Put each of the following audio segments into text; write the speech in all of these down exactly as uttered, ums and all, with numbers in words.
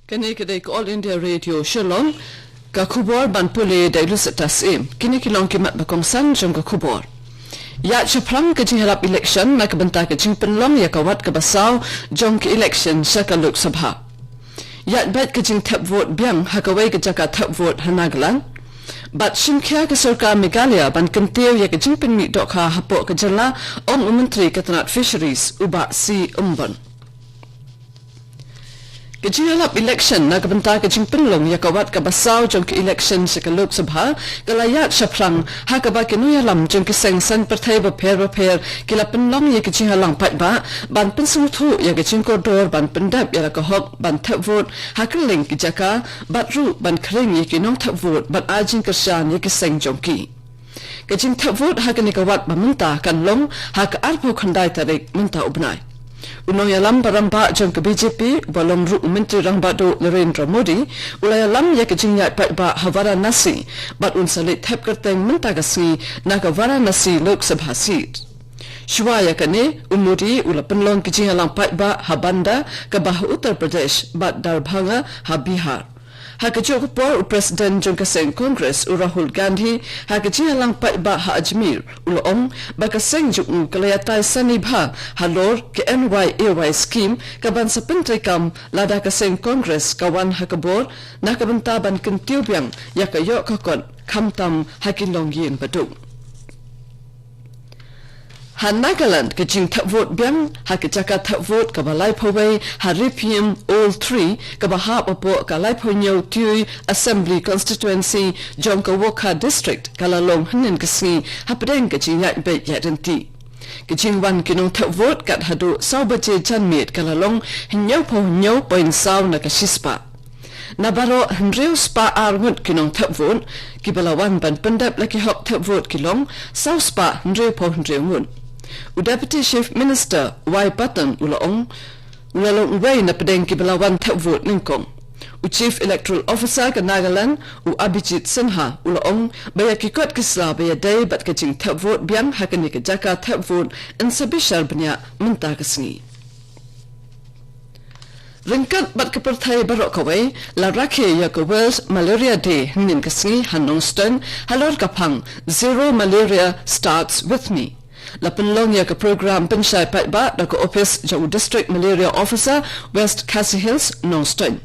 Kane ka dei ka All India Radio Shillong, ka khubor ban pule da i Lucetta Syiem. Kine ki long ki mat ba kongsan jong ka khubor. Ïaid shaphrang ka jingïalap election na ka bynta ka jingpynlong ïa ka wat kaba saw jong ka election sha ka Lok Sabha. Ïaid beit ka jingthep vote biang ha kawei ka jaka thep vote ha Nagaland. Bad shim khia ka sorkar Meghalaya ban kyntiew ïa ka jingpynmih dohkha hapoh ka jylla, ong u Myntri ka tnat Fisheries u Bah C Ymbon. Ka jingïalap election na ka bynta ka jingpynlong ïa ka wat kaba saw jong ka election sha ka Lok Sabha ka la ïaid shaphrang, ha kaba ki nongïalam jong ki seng saiñ pyrthei bapher bapher ki la pynlong ïa ka jingïalang paidbah ban pynsngewthuh ïa ka jingkordor ban pyndep ïa la ka hok ban thep vote ha kylleng ki jaka, bad ruh ban khring ïa ki nongthep vote ban ai jingkyrshan ïa ki seng jong ki. Ka jingthep vote ha kane ka wat ba mynta kan long ha ka arphew khyndai tarik mynta u bnai. U nongïalam ba rangbah jong ka B J P, uba long ruh u Myntri Rangbah Duh Narendra Modi, u la ïalam ïa ka jingïaid paidbah ha Varanasi, bad un sa leit thep kyrteng mynta ka sngi na ka Varanasi Lok Sabha seat. Shuwa ïa kane, u Modi u la pynlong ka jingïalang paidbah ha Banda, kaba ha Uttar Pradesh, bad Darbhanga ha Bihar. Ha kajuh ka por, u President jong ka seng Congress u Rahul Gandhi, ha ka jingïalang paidbah ha Ajmer, u la ong ba ka seng jong u ka la ïatai sani bha halor ka N Y A Y scheme, kaban sa pyntreikam lada ka seng Congress ka wan ha ka bor, na ka bynta ban kyntiew biang ïa ka ïoh ka kot, khamtam ha ki longïing baduk. Ha Nagaland, ka jingthep vote biang ha ka jaka thep vote kaba laiphew wei ha Riphiam Old Three, kaba hap hapoh ka laiphew hynñiew Tiwi Assembly Constituency jong ka Wokha District, ka la long hynnin ka sngi hapdeng ka jingïaid beit ïaid ryntih. Ka jingwan ki nongthep vote kat haduh saw baje janmiet ka la long hynñiewphew hynñiew point saw na ka shispah. Na baroh hynriew spah ar ngut ki nongthep vote, kiba la wan ban pyndep la ki hok thep vote ki long saw spah hynriewphew hynriew ngut. U Deputy Chief Minister Y Patton u la ong, u la long uwei na pdeng kiba la wan thep vote nyngkong. U Chief Electoral Officer ka Nagaland, u Abhijit Sinha, u la ong ba ïa ki kot ki sla ba ïadei bad ka jingthep vote biang ha kane ka jaka thep vote yn sa bishar bniah mynta ka sngi. Ryngkat bad ka pyrthei baroh kawei, la rakhe ïa ka World Malaria Day hynnin ka sngi ha Nongstoiñ, halor ka phang Zero Malaria Starts With Me. La pynlong ïa ka program pynshai paidbah da ka ophis jong u District Malaria Officer, West Khasi Hills, Nongstoiñ.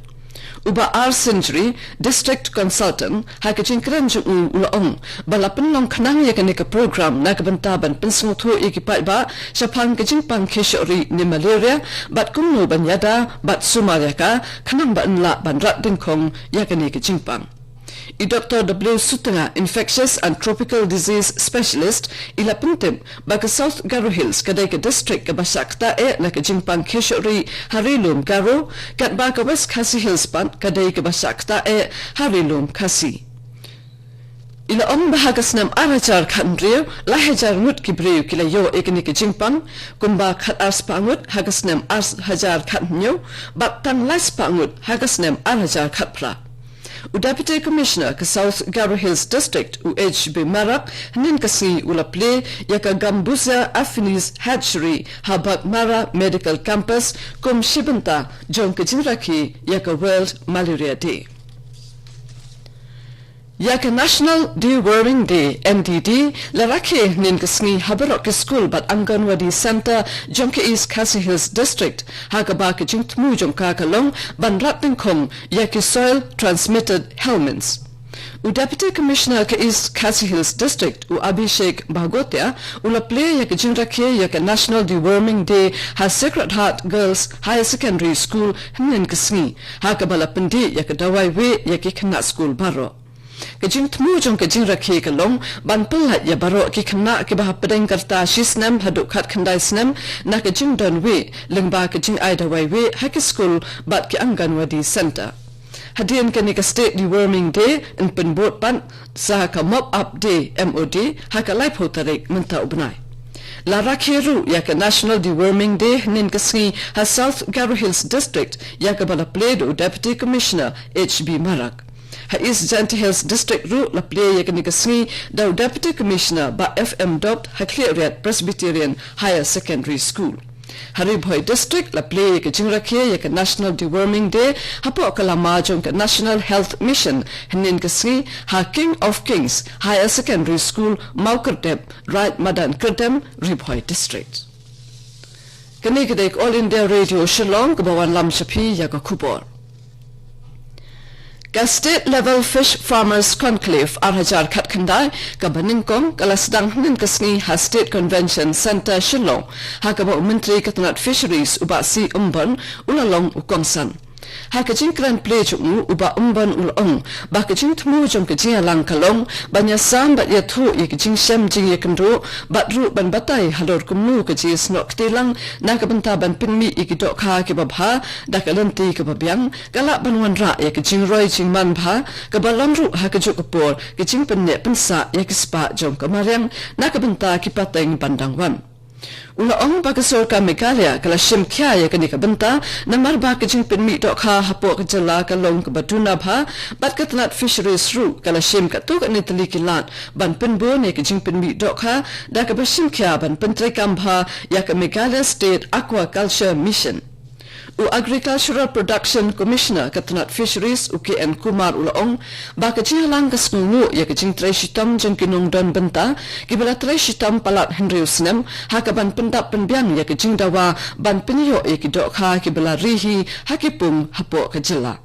U Bah R Synjri, District Consultant, ha ka jingkren jong u u la ong ba la pynlong khnang ïa kane ka program na ka bynta ban pynsngewthuh ïa ki paidbah shaphang ka jingpang khie shoh rieh ne malaria, bad kumno ban ïada bad sumar ïa ka, khnang ba yn lah ban rat dyngkhong ïa kane ka jingpang. I Doktor W Sutnga, Infectious and Tropical Disease Specialist, i la pyntip ba ka South Garo Hills ka dei ka district kaba shah ktah eh na ka jingpang khie shoh rieh ha Ri Lum Garo, katba ka West Khasi Hills pat ka dei kaba shah ktah eh ha Ri Lum Khasi. I la ong ba ha ka snem ar hajar khathynriew, lai hajar ngut ki briew ki la ïoh ïa kane ka jingpang, kumba khatar spah ngut ha ka snem ar hajar khathynñiew, bad tang lai spah ngut ha ka snem ar hajar khatphra. U Deputy Commissioner ka South Garo Hills District, u H B Marak, hynnin ka sngi u la plie ïa ka Gambusia Affinis Hatchery ha Baghmara Medical Campus, kum shi bynta jong ka jingrakhe ïa ka World Malaria Day. Ïa ka National Deworming Day, N D D, la rakhe hynnin ka sngi ha baroh ki skul bad Anganwadi Centre jong ka East Khasi Hills District, ha kaba ka jingthmu jong ka ka long ban rat dyngkhong ïa ki soil transmitted helminths. U Deputy Commissioner ka East Khasi Hills District, u Abhishek Bhagotia, u la plie ïa ka jingrakhe ïa ka National Deworming Day ha Sacred Heart Girls Higher Secondary School hynnin ka sngi, ha kaba la pyndih ïa ka dawai wieh ïa ki khynnah skul baroh. Ka jingthmu jong ka jingrakhe ka long ban pyllait ïa baroh ki khynnah kiba hapdeng ka rta shi snem haduh khatkhyndai snem na ka jingdon wieh, lyngba ka jingai dawai wieh ha ki skul bad ki Anganwadi Centre. Hadien kane ka State Deworming Day, yn pynbud pat sa ka Mop Up Day, M O D, ha ka laiphew tarik mynta u bnai. La rakhe ruh ïa ka National Deworming Day hynnin ka sngi ha South Garo Hills District, ïa kaba la plie da u Deputy Commissioner H B Marak. Ha East Jaintia Hills District ruh la plie ïa kane ka sngi da u Deputy Commissioner Bah F M Dopt ha Khliehriat Presbyterian Higher Secondary School. Ha Ri Bhoi District la plie ïa ka jingrakhe ïa ka National Deworming Day hapoh ka lama jong ka National Health Mission hynnin ka sngi ha King of Kings Higher Secondary School, Mawkyrdep, Raid Madan Kyrdem, Ri Bhoi District. Kane ka dei ka All India Radio Shillong kaba wanlam sha phi ïa ka khubor. Ka State Level Fish Farmers Conclave ar hajar khatkhyndai kaba nyngkong ka la sdang hynnin ka sngi ha State Convention Centre Shillong, ha kaba u Myntri ka tnat Fisheries u Bah C Ymbon u la long u kongsan. Ha ka jingkren plie jong u, u Bah Ymbon u la ong ba ka jingthmu jong ka jingïalang ka long ban ïasam bad ïathuh ïa ka jingshem jingïakynduh bad ruh ban batai halor kumno ka jingïasnoh kti lang na ka bynta ban pynmih ïa ki dohkha kiba bha da ka lynti kaba biang, ka lah ban wanrah ïa ka jingroi jingman bha kaba long ruh ha kajuh ka por ka jingpynneh pynsah ïa ki spah jong ka mariang na ka bynta ki pateng ban dang wan. U la ong ba ka sorkar Meghalaya ka la shim khia ïa kane ka bynta namar ba ka jingpynmih dohkha hapoh ka jylla ka long kaba duna bha, bad ka tnat Fisheries ruh ka la shim katto katne tylli ki lad ban pynbun ïa ka jingpynmih dohkha da kaba shim khia ban pyntreikam bha ïa ka Meghalaya State Aquaculture Mission. U Agricultural Production Commissioner ka tnat Fisheries, u K N Kumar, u la ong ba ka jingïalang ka sngewnguh ïa ka jingtrei shitom jong ki nongdon bynta kiba la trei shitom palat hynriew snem ha kaban pyndap pynbiang ïa ka jingdawa ban pynïoh ïa ki dohkha kiba la ri hi ha ki pung hapoh ka jylla.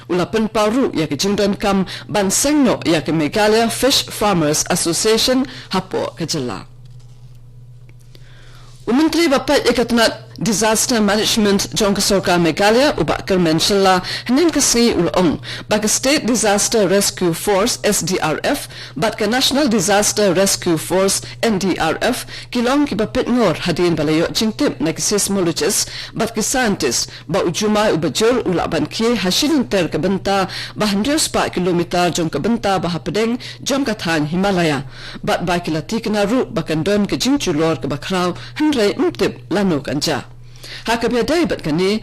U la pynpaw ruh ïa ka jingdonkam ban seng noh ïa ka Meghalaya Fish Farmers Association hapoh ka jylla. U Myntri ba peit ïa ka tnat Disaster Management jong ka sorkar Meghalaya, u Bah Kyrmen Shylla, hynnin ka sngi u la ong ba ka State Disaster Rescue Force, S D R F, bad ka National Disaster Rescue Force, N D R F, ki long kiba peit ngor hadien ba la ïoh jingtip na ki seismologist bad ki scientist ba u jumai uba jur u lah ban khie ha shilynter ka bynta ba hynriew spah kilometer jong ka bynta ba hapdeng jong ka thaiñ Himalaya, bad ba ki la tikna ruh ba kan don ka jingjulor kaba khraw, hynrei ym tip lano kan jia. Ha kaba ïadei bad kane,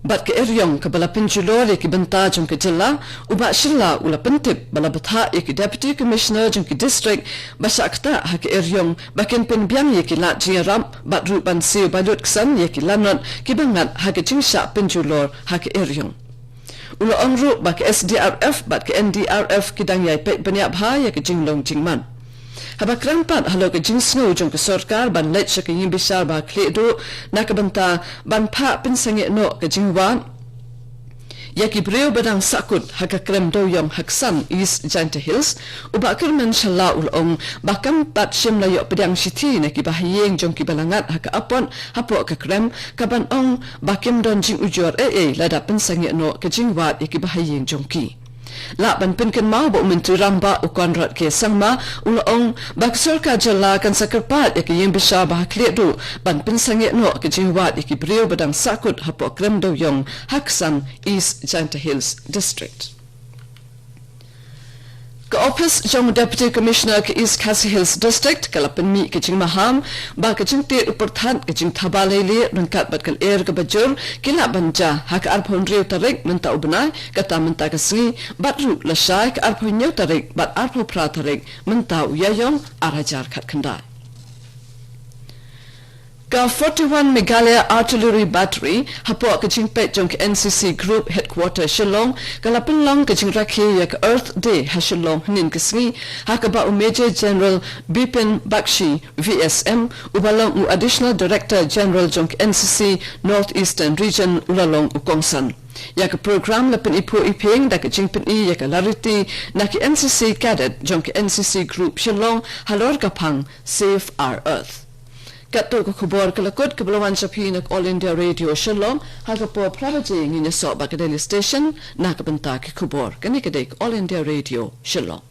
bad ka eriong kaba la pynjulor ïa ki bynta jong ka jylla, u Bah Shylla u la pyntip ba la bthah ïa ki Deputy Commissioner jong ki district ba shah ktah ha ka eriong ba kin pynbiang ïa ki lad jingïarap bad ruh ban siew balut ksan ïa ki lanot kiba ngat ha ka jingshah pynjulor ha ka eriong. U la ong ruh ba ka S D R F bad ka N D R F ki dang ïai peit bniah bha ïa ka jinglong jingman. Haba kren pat halor ka jingsngew jong ka sorkar ban leit sha ka ïingbishar ba khlieh duh na ka bynta ban phah pynsangeh noh ka jingwad ïa ki briew ba dang sahkut ha ka krem dewïong ha Ksan, East Jaintia Hills, u Bah Kyrmen Shylla u la ong ba kam pat shym la ïoh pdiang shithi na ki bahaïing jong kiba la ngat ha ka apot hapoh ka krem kaban ong ba kim don jingujor ei ei lada pynsangeh noh ka jingwad ïa ki bahaïing jong ki. Lah ban pynkynmaw ba u Myntri Rangbah u Conrad K Sangma u la ong ba ka sorkar jylla kan sa kyrpad ïa ka ïingbishar ba khlieh duh ban pynsangeh noh ka jingwad ïa ki briew ba dang sahkut hapoh krem dewïong ha Ksan, East Jaintia Hills District. Ka ophis jong Deputy Commissioner ka East Khasi Hills District ka la pynmih ka jingmaham ba ka jingtied u pyrthat ka jingthaba leilieh ryngkat bad ka lyer kaba jur ki lah ban jia ha ka arphew hynriew tarik mynta u bnai, kata mynta ka sngi, bad ruh lashai ka arphew hynñiew tarik bad arphew phra tarik mynta u Ïaïong ar hajar khatkhyndai. Ka forty-one Meghalaya Artillery Battery hapoh ka jingpeit jong ka N C C Group Headquarter Shillong ka la pynlong ka jingrakhe ïa ka Earth Day ha Shillong hynnin ka sngi, ha kaba u Major General Bipin Bakshi, V S M, uba long u Additional Director General jong ka N C C North Eastern Region, u la long u kongsan. Ïa ka program la pyniphuh iphieng da ka jingpyni ïa ka lariti na ki N C C cadet jong ka N C C Group Shillong halor ka phang Save Our Earth. Katto ka khubor ka la kut kaba la wan sha phi na ka All India Radio Shillong, ha ka por phra baje ngin ïasoh bad ka Delhi Station na ka bynta ki khubor. Kane ka dei ka All India Radio Shillong.